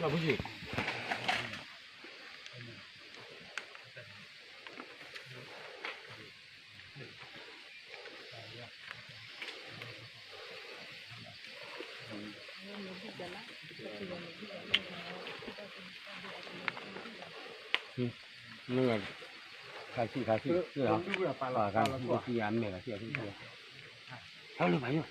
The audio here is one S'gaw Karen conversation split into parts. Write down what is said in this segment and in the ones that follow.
မ့ၢ် ခါဆံခါဆံ ခါဆံခါဆံ အမဲာ်ခါဆံခါဆံ ဟဲလၢပါယိၣ်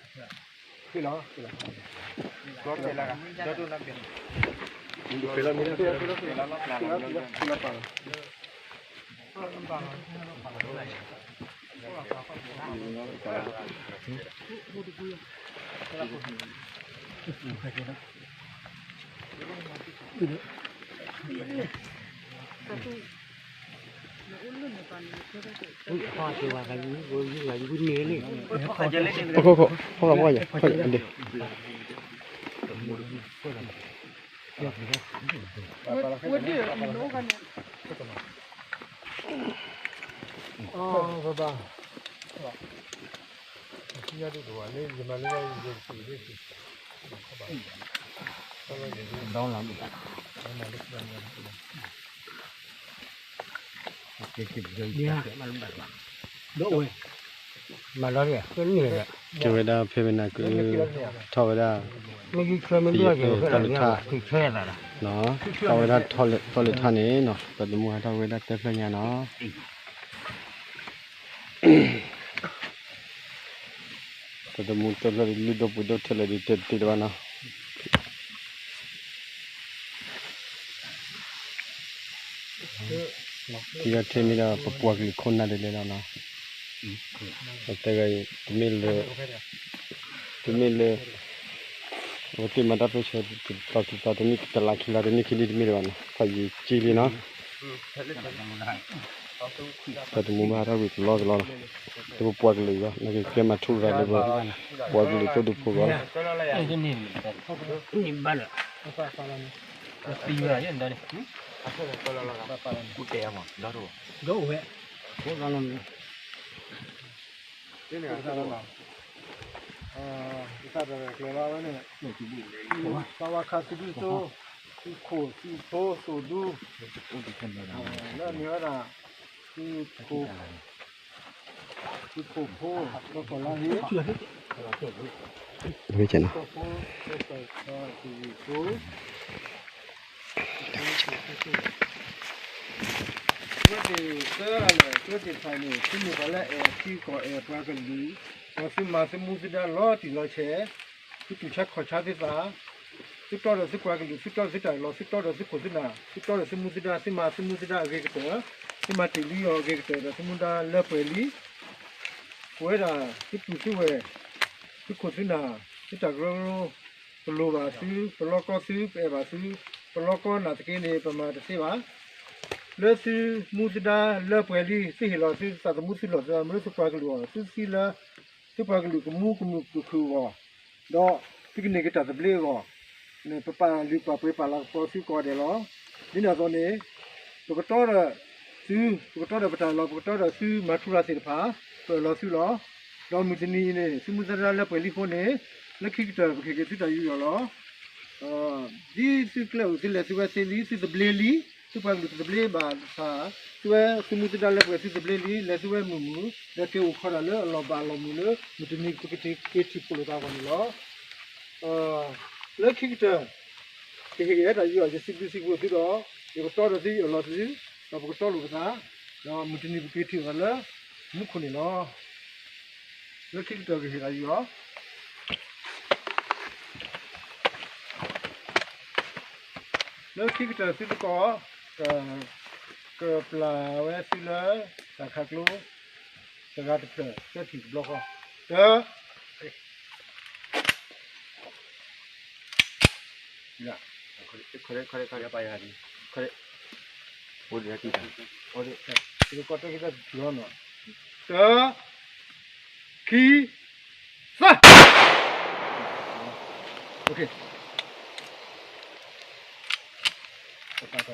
ကဲဝဲဒၣ်ဖဲဝဲနၤက ထီၣ်ဝဲဒၣ် ထီၣ်ဝဲဒၣ် ထီၣ်ဝဲဒၣ်ထီၣ်လဲၤထီၣ်န့ၣ်နီၤ သးသမူဟးထီၣ်ဝဲဒၣ်တဖျၢၣ်ညါနီၤ သးသမူတဖျၢၣ်ဒ်လုၢ်ဒိၣ်ပှ့ၤဒိၣ်ထဲလဲၣ်ဒ်တဲတသ့လၢၤဘၣ်နီၤ ခံဂၤထဲမ့ၢ်ဒၣ်ပပှၤကလုာ်ခိၣ်နၢ်ဒ်လဲၣ်လီၤနီၤ ပတဲဂၤအံၤ တမ့ၢ်လၢ တမ့ၢ်လၢ အဝဲသ့ၣ်မၤတၢ်ပၢဆှၢတသီခံသီ တမ့ၢ်တလါခံလါ တမ့ၢ်ခံနံၣ်တမ့ၢ်လၢၤဘၣ်နီၤ ပှၤယံာ်က့လံနီၤ သးသမူဘၣ်ဟးထီၣ်ဝံၤကလီကလီလီၤ လၢပပှၤကလုာ်အဂီၢ် နာ်က့ကဲမၤထူရၤလၢပ ပှၤကလုာ်သိၣ်ဒူဖိအဂီၢ်လီၤ သးဝါခါသုဒုစိ သုခိၣ်သုဖိစိၤဒူ လၢအမ့ၢ်ဝဲဒၣ် သုခိၣ် သုခိၣ်ဖိ လီၤကီၢ်လါဟ့ ဝဲကဲနီၤ သုခိၣ်ဖိ သုခိၣ်ဖိ သုခိၣ်ဖိ သုဝဲသ့ၣ်သၢဂၤန့ၣ် သုဝဲသ့ၣ်တဖၣ်န့ၣ် သုမ့ၢ်ပှၤလၢအဲၣ်ထံကီၢ်အဲၣ်ပှၤကလုာ် ဒီးသုမၤသုမူသုဒါလီၤတံၢ်လီၤဆဲး သုတူၢ်ဆါခီၣ်ဆါသုသး သုတီဒီးသုပှၤကလုာ် သုတီဒီးသုတၢ်အၢၣ်လီၤ သုတီဒီးသုခိၣ်သုနၢ် သုတီဒီးသုမူသုဒါ သုမၤသုမူသုဒါအဂ့ၤကတၢၢ် သုမၤတ့ၢ်လံအီၤအဂ့ၤကတၢၢ် ဒီးသုမူဒါလၢပှဲၤလံ ပဝဲဒၣ်သုပုၢ်သုဝဲၢ် သုခိၣ်သုနၢ် သုတၢ်ကရၢကရိ ပလိၣ်ဘၣ်သု ပလီကီသု ပအဲၣ်ဘၣ်သု ပလီကီနာ်သက့န့ၣ် ပမၤတသ့ဘၣ် လၢသုမူသုဒါလၢပှဲၤလံ သုဟ့ၣ်လီၤသုသးသမူသုလီၢ်သု မ့ၢ်လၢသုပှၤကလုာ်အဂီၢ် သုသံလၢ သုပှၤကလုာ်ကမူကမုာ်ကခုၣ်အဂီၢ် ဒီးသုကန့ၢ်က့ၤတၢ်သဘျ့အဂီၢ်န့ၣ် ပပာ်လုၢ်ပာ်ပှ့ၤပာ်လၤကပီၤသုကိးဂၤဒဲးလီၤ. ဒ်န့ၣ်အသိးန့ၣ် ပကတီဒီးသု, ပကတီဒီးပတၢ်အၢၣ်လီၤ, ပကတီဒီးသုမၤထူရၤသ့ၣ်တဖၣ် ပအၢၣ်လီၤသုလီၤ. ဒီးမုၢ်တနံၤအံၤန့ၣ် သုမူသဒါလၢပှဲၤလံအဃိန့ၣ် လၢခံကတၢၢ်ပကဟ့ၣ်က့ၤသုတၢ်ယူးယီၣ်လီၤ. ဒ်သုကျဲအိၣ်သုလဲၤသုဝဲသ့လံ သုသဘျ့လံ, သုပှၤကလုာ်သဘျ့ဘၣ်သး, သုဝဲသုမူသဒါလၢပှဲၤသုသဘျ့လံ လဲၤသုဝဲမုာ်မုာ်, ဒီးက့ၤအိၣ်ခိးတၢ်လၢအလီၢ်ဘၣ်အလီၢ်မုာ်လၢ မုၢ်တနံၤပကက့ၤထံၣ်ဖှိၣ်လိာ်သးအဂီၢ်န့ၣ်လီၤ. လၢခံကတၢၢ် ကဟ့ၣ်က့ၤတၢ်ယူးယီၣ် ယစံးဘျုးစံးဖှိၣ်သုဒီး ယကတီဒီးသုအၢၣ်လီၤသု, ဒီးပကတီလိာ်ပသး, ဒီးမုၢ်တနံၤပကက့ၤထံၣ်လိာ်သးလၢမူခိၣ်န့ၣ်လီၤ. လၢခံကတၢၢ်ကဟ့ၣ်တၢ်ယူးယီၣ် လၢခံကတၢၢ်သုသကိး ကပျၢ်ဝဲသုလၢတၢ်ခးကျိ တဂၤတဖျၢၣ် သၢထံၣ်တဘျီဃီ, တၢ တၢ ခံ သၢ.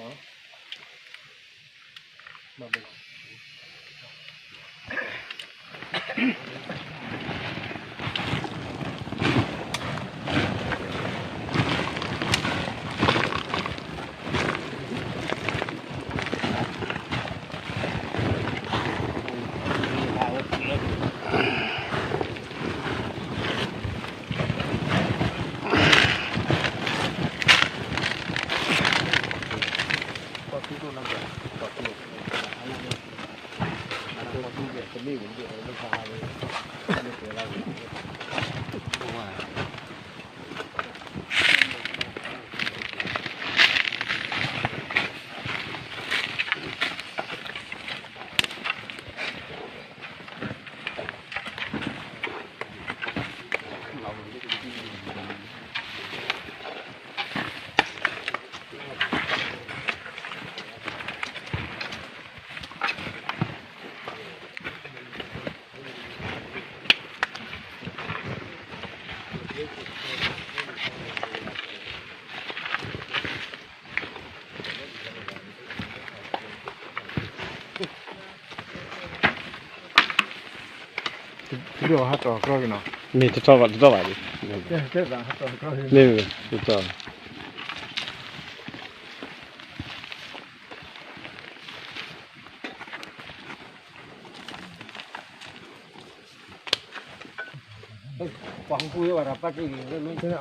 ဟးတီၢ်ကြီက့ၤနီၤ, မ့ၢ်တတီၢ်ဘၣ်တတီၢ်ဘၣ်, မ့ၢ်တတီၢ်,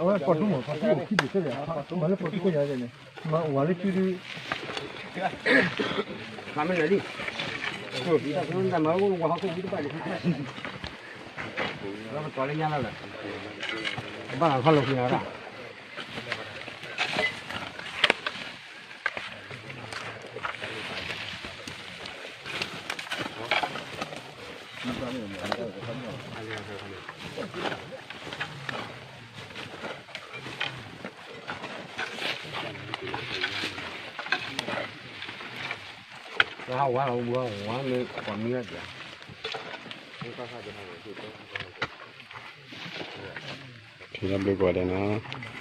အဝဲပှၤထူမး ပှၤထူအိၣ်ခံဘ့ၣ်စဲန့ၣ်, မၤလၢပှၤထူခိၣ်ညါန့ၣ်, မၤဝၤလၢစုဒု, မၤမနုၤလံ, ပတီၢ်လၢညါလီၤလၢ, ဘၣ်ခီလီၤဃံလၤဒၣ် ဝါလီၤဝါမ့ၢ်ပှၤမံဘၣ်ဒၣ်, ထံၣ်လၢဘျုးကိးဂၤဒဲးနီၤ.